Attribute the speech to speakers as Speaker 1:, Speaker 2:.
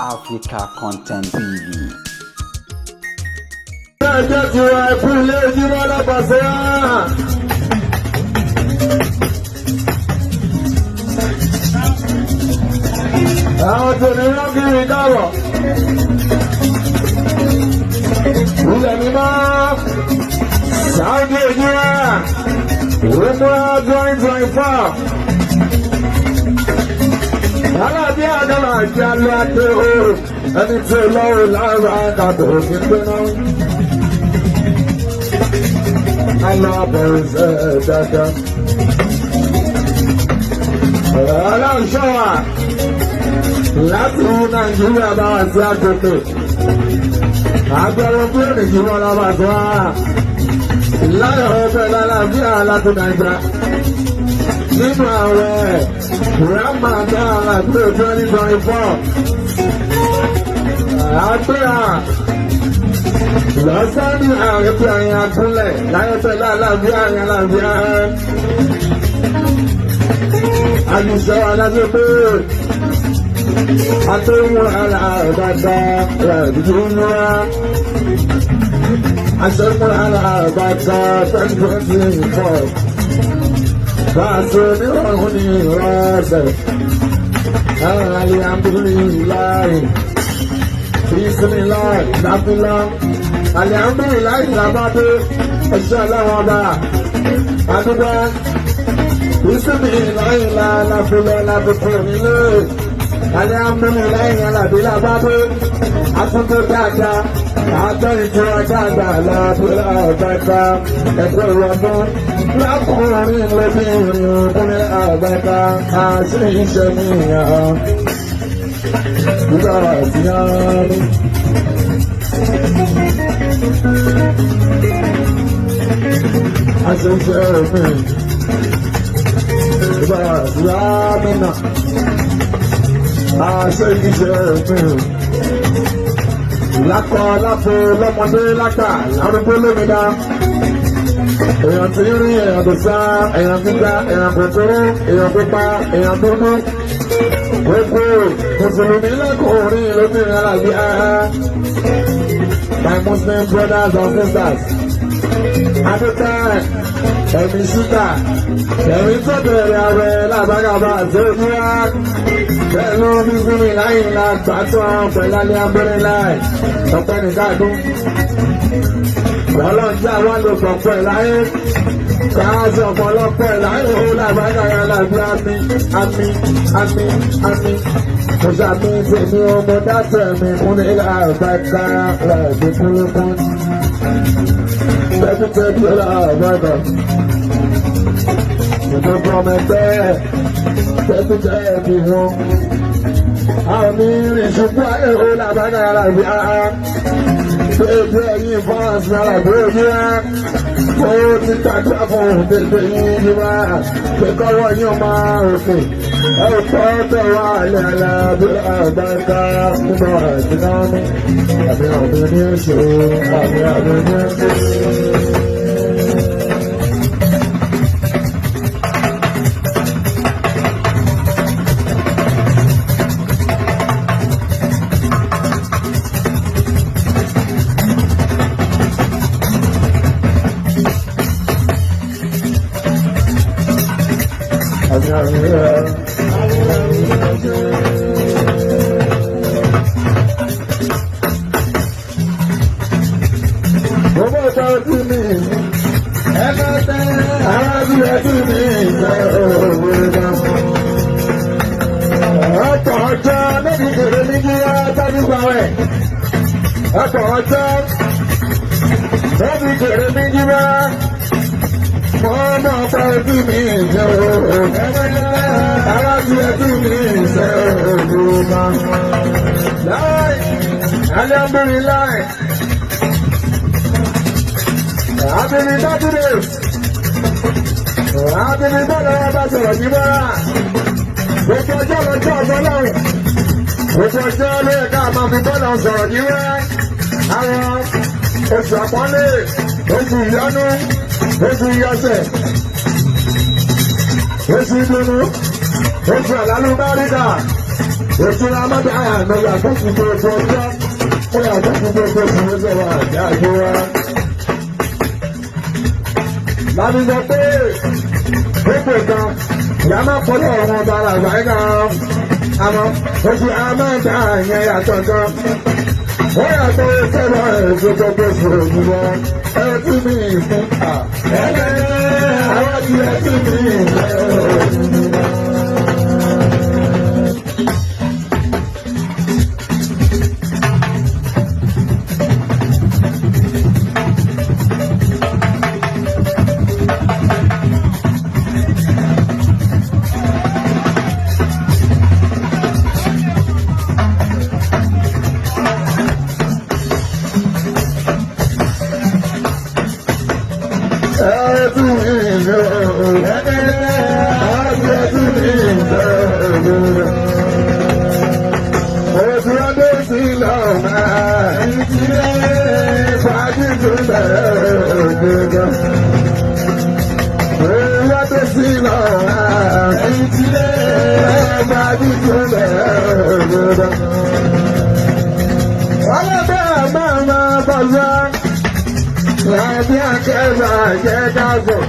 Speaker 1: Africa Content TV.
Speaker 2: Ẹjẹ́ ti ra ẹkú ilé ojúmọ́ lápàṣẹ á. Àwọn tòní ránkìrì káàbọ̀. Ilẹ̀ mímọ́ Saudi Ojúmọ́ Umrah 2024. Alábí àdàlà àti alẹ́ àti oòrùn ẹni tí ó lọ́rùn lára àdàbò òfin gbóná. Alábẹ̀rẹ̀ dáadáa. Ọlọ́run wà láti Nàìjíríà bá wà sí àgbègbè. Agbẹ̀rún bílíọ̀nù yìí wọ́n lọ́wọ́ àti wá. Láyọ̀ ọbẹ̀ lálàáfíà láti Nàìjíríà. Nínú ààrẹ Ramadan àti 2024. Àgbéra lọ́sàn-án ní ààrẹ tí àyàn àkúnlẹ̀ láyé pẹ̀lú àlàáfíà àyàn àlàáfíà. Àyùsọ aláṣẹ pé àtẹ̀wọ̀n aláàbàdà rẹ̀ múra. Àṣẹ̀wọ̀n aláàbàdà 2024. Báṣe ní ọ̀hún ní ìrọ̀sẹ̀. Alhamdulilayi. Bisimilayi láfílá. Alhamdulilayi làbádé. Ẹ̀ṣẹ́ aláwọ̀ ọba. Adúgbò. Bisimilayi láfílá láfikún nílé. Alhamdulilayi alábí làbádé. Akúndé dáadáa. Àtọ́ ìtura dáadáa láfílá ọ̀gbẹ́ta. Ẹ̀kọ́ ìwọ̀dún. Lákùnrin lóbìnrin kúnlẹ̀ àgbẹ̀ta. Àṣì ìṣẹ́ nìyàn. Ìgbà tí a ní. Àṣìṣe mi. Ìgbà tí a ní nà. Àṣìṣe mi. Lákọ̀ láfo lọ́mọdé lágbà lárúgbó lómìnira. Èèyàn tí ń rí èèyàn tó sá, èèyàn gíga, èèyàn kòkòrò, èèyàn pupa, èèyàn dúdú. Gbogbo Mùsùlùmí lọ́kùnrin lóbìnrin alábí áhá. My Muslim brothers and sisters. Adúpẹ́ ẹ̀mí ṣúgà, ẹ̀mí tó bẹ̀rẹ̀ ààrẹ lábàgàbà tó dúró. Pẹ̀lú bísímì láyìn la gbàtọ́ pẹ̀lú alẹ́ abẹ́rẹ́ láì. Ọ̀pẹ́ nìkan dún. Ọlọ́run jẹ́ àwọn àlòpọ̀ pẹ̀ láyé. Káàsì ọ̀pọ̀lọpọ̀ láyé ó làbáyà làbí àmì àmì àmì àmì. Mo ṣàmì tèmi ọmọ dátẹ̀ mi fún ní ilé àgbàkà làbí kúlókún. Tẹ́títẹ́tí làbàkà. Ìgbógun ọmọ ẹgbẹ́ tẹ́títẹ́tí wọn. Àmì ìrìnsùkú ayé ó làbáyà làbí àá. Bébí ẹ̀yin fọ́ọ̀sì náà bébí ẹ̀. Ó ti tàdúrà fún bébí yín ní wá. Pé kọ́wọ́ yín máa ròkè. Ẹ ò tọ́ tẹ̀ wá alẹ́ alábí àgbàkà nínú àdínámì. Àmì àmì ní oṣù, àmì àmì ní oṣù. Àmì àmì ní oṣù. Gbogbo ìta ojú mi, ẹgbẹ́ arábí ẹbí mi ìfẹ́ òwe náà. Ọ̀pọ̀ ọjọ́ méjì kèrè ní kí á tájú pa rẹ̀. Ọ̀pọ̀ ọjọ́ méjì kèrè ní kí á mọ́ mọ́ ọ̀pọ̀ ojú mi ìfẹ́ òwe. Arábí ẹbí mi ìfẹ́ òwe náà. Láì, alhamdulillah. Àbìrì dátúrè. Àbìrì bọ́lá bá sọ̀rọ̀ yìí bá. Gbogbo ọjọ́ lọ́jọ́ ọ̀gbọ́n lọ́rùn. Gbogbo ọjọ́ ló yẹ ká máa fi bọ́lá sọ̀rọ̀ yìí wá. Àwọn oṣù àpọ́nlé, oṣù ìyọnu, oṣù ìyọsẹ̀, oṣù ìdùnnú, oṣù àlálùbáríkà. Oṣù Ramada àná yàtọ̀ sí gbogbo ọjọ́. Ó yàtọ̀ sí gbogbo ìṣòro àti àjò wa. Láti sọ pé gbogbo ìtàn ìyá máa pọ̀lọ́ ọ̀run ọba àgbáyé náà. Àmọ́ oṣù Ramada yẹn yàtọ̀ gan. Ó yàtọ̀ sẹ́wọ̀n ẹ̀ṣọ́ gbogbo ìṣòro wọn. Ẹ tún mi fún à. Ẹgbẹ́ àwọn ti ẹ tún mi fún. Láti akẹ́bà jẹ́ káàbọ̀.